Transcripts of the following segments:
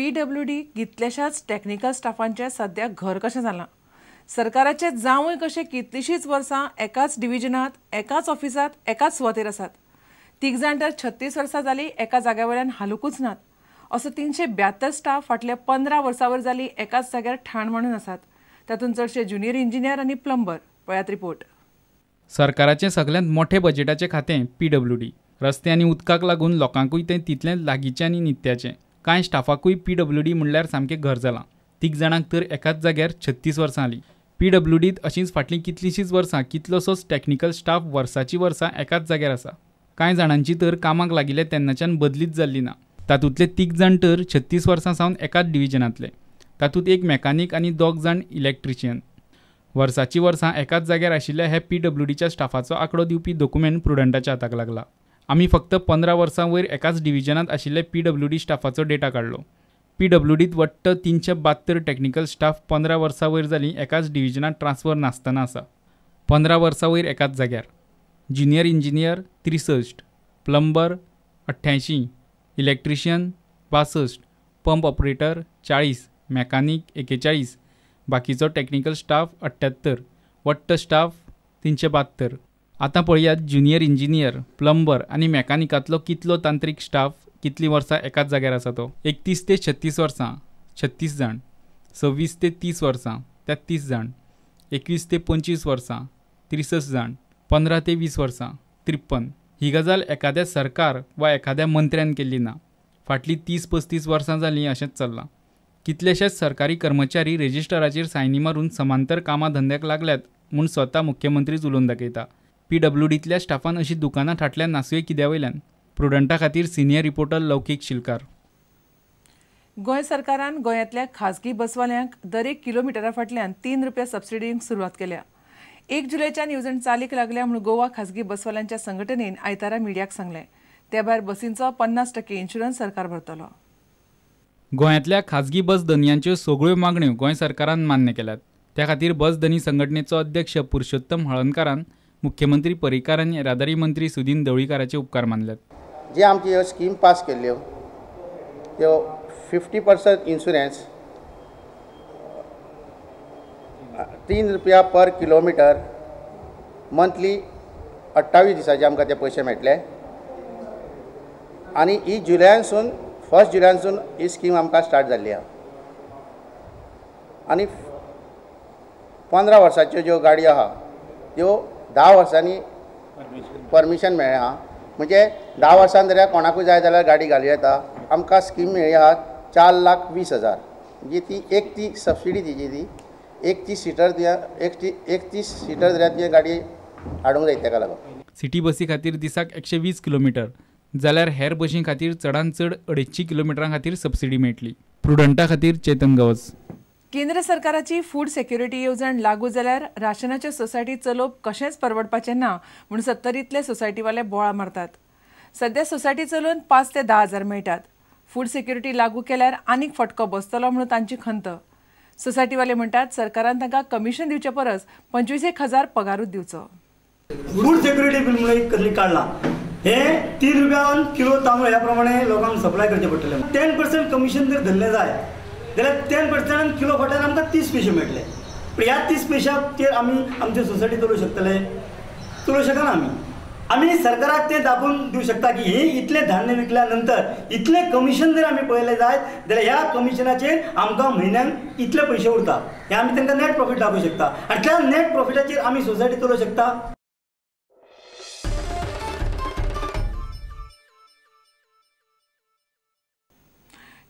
PWD कितल्याशाच technical स्टाफांचें सद्या घर कशें जालां. सरकाराचे जावंय कशे कितलींशींच वर्सां एकाच डिविजनांत, एकाच ऑफिसांत, एकाच सुवातेर आसात. तीग जाण तर 36 वर्सां जालीं एका जाग्या वयल्यान हालुकूच नात. असो 372 स्टाफ फाटल्या 15 वर्सां वयर जालीं एकाच जाग्यार ठाण मांडून आसात. तातूंत चडशे ज्युनियर इंजिनियर आनी प्लंबर. पळयात रिपोर्ट. सरकाराचें सगळ्यांत मोठें बजेटाचें खातें पीडब्ल्यूडी. रस्ते आनी उदकाक लागून लोकांकूय तें तितलेंच लागींचें आनी नित्याचें. कांय स्टाफाकूय पीडब्ल्यूडी म्हणल्यार सामकें घर जालां. तीग जाणांक तर एकाच जाग्यार 36 वर्सां आली. पीडब्ल्यूडीत अशींच फाटलीं कितलींशींच वर्सां कितलोसोच टॅक्निकल स्टाफ वर्साची वर्सां एकाच जाग्यार आसा. कांय जाणांची तर कामाक लागिल्ले तेन्नाच्यान बदलीच जाल्ली ना. तातूंतले तीग जाण तर 36 वर्सां सावन एकाच डिविजनांतले. तातूंत एक मेकानीक आनी 2 जाण इलेक्ट्रिशियन. वर्साची वर्सां एकाच जाग्यार आशिल्ल्या हे पीडब्ल्यूडीच्या स्टाफाचो आंकडो दिवपी डॉक्युमेंट प्रुडंटाच्या हाताक लागला. आमी फक्त 15 वर्सां वयर एकाच डिविजनांत आशिल्ले पीडब्ल्यूडी स्टाफाचो डेटा काडलो. पीडब्ल्यूडीत वट्ट 372 टॅक्निकल स्टाफ 15 वर्सां वयर जालीं एकाच डिविजनांत ट्रान्सफर नासतना आसा. 15 वर्सां वयर एकाच जाग्यार junior engineer 63, plumber 88, electrician 62, pump operator 40, mechanic 41, बाकीचो टॅक्निकल स्टाफ 78, वट्ट स्टाफ 372. आतां पळयात ज्युनियर इंजिनियर, प्लंबर आनी मेकानिकांतलो कितलो तांत्रीक स्टाफ कितलीं वर्सां एकाच जाग्यार आसा तो. 31 ते 36 वर्सां 36 जाण, 26 ते 30 वर्सां 33 जाण, 21 ते 25 वर्सां 63 जाण, 15 ते 20 वर्सां 53. ही गजाल एखाद्या सरकार वा एखाद्या मंत्र्यान केल्ली ना. फाटलीं 30-35 वर्सां जालीं अशेंच चल्लां. कितलेशेच सरकारी कर्मचारी रेजिस्टराचेर सायनी मारून समांतर कामां धंद्याक लागल्यात म्हूण स्वता मुख्यमंत्रीच उलोवन दाखयता. पीडब्ल्यूडींतल्या स्टाफान अशी दुकानां थाटल्या नासुये कित्या वयल्यान. प्रुडंटा खातीर सिनियर रिपोर्टर लौकीक शिलकार. गोंय सरकारान गोंयांतल्या खाजगी बसवाल्यांक दरेक किलोमिटरा फाटल्यान 3 रुपया सबसिडी दिवंक सुरवात केल्या. 1 जुलयच्यान येवजण चालीक लागल्या म्हूण गोवा खाजगी बसवाल्यांच्या संघटनेन आयतारा मिडियाक सांगलें. ते भायर बसींचो 50% इन्शुरन्स सरकार भरतलो. गोंयांतल्या खाजगी बस धनयांच्यो सगळ्यो मागण्यो गोंय सरकारान मान्य केल्यात. त्या खातीर बस धनी संघटनेचो अध्यक्ष पुरुषोत्तम हळर्णकारान मुख्यमंत्री पर्रीकार आनी येरादारी मंत्री सुदीन ढवळीकाराचे उपकार मानल्यात. जी आमची ह्यो स्कीम पास केल्ल्यो त्यो 50% इन्शुरन्स, 3 रुपया पर किलोमिटर मंथली 28 दिसाचे आमकां ते पयशे मेळटले. आनी ही जुलयानसून 1 जुलयानसून ही स्कीम आमकां स्टार्ट जाल्ली आहा. आनी 15 वर्साच्यो ज्यो गाडयो आहा त्यो 10 वर्सांनी परमिशन मेळ्ळें आहा. म्हणजे 10 वर्सां जाल्यार कोणाकूय जाय जाल्यार गाडी घालूं येता. आमकां स्कीम मेळ्ळी आहा 4,20,000. म्हणजे ती एक ती सबसिडी तिजी ती 31 सिटर 31 सिटर जाल्यार ती गाडी हाडूंक जाय तेका लागून. सिटी बसी खातीर दिसाक 120 किलोमिटर जाल्यार हेर बशीं खातीर चडांत चड 250 किलोमिटरां खातीर सबसिडी मेळटली. प्रुडंटा खातीर चेतन गवस. केंद्र सरकाराची फूड सेक्युरिटी येवजण लागू जाल्यार राशनाच्यो सोसायटी चलोवप कशेंच परवडपाचें ना म्हूण 70तले सोसायटीवाले बोळा मारतात. सद्या सोसायटी चलोवन 5 ते 10 हजार मेळटात. फूड सेक्युरिटी लागू केल्यार आनीक फटको बसतलो म्हणून तांची खंत. सोसायटीवाले म्हणटात सरकारान तांकां कमिशन दिवचे परस 25,000 पगारूच दिवचो. फूड सेक्युरिटी बील म्हणून एक कसली काडला, हे 3 रुपयान किलो तांदूळ ह्या प्रमाणे लोकांक सप्लाय करचे पडटले. 10% कमिशन जर धरलें जाय जाल्यार 10% किलो फाटल्यान आमकां 30 पयशे मेळटले. पूण ह्या 30 पयशांचेर आमी आमची सोसायटी चलोवंक शकतले? चलोवंक शकना. आमी आमी सरकाराक तें दाखोवन दिवंक शकता की हे इतलें धान्य विकल्या नंतर इतलें कमिशन जर आमी पळयलें जायत जाल्यार ह्या कमिशनाचेर आमकां म्हयन्याक इतले पयशे उरता, हे आमी तांकां नॅट प्रॉफीट दाखोवंक शकता आनी त्या नॅट प्रॉफिटाचेर आमी सोसायटी चलोवंक शकता.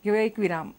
घेवया एक विराम.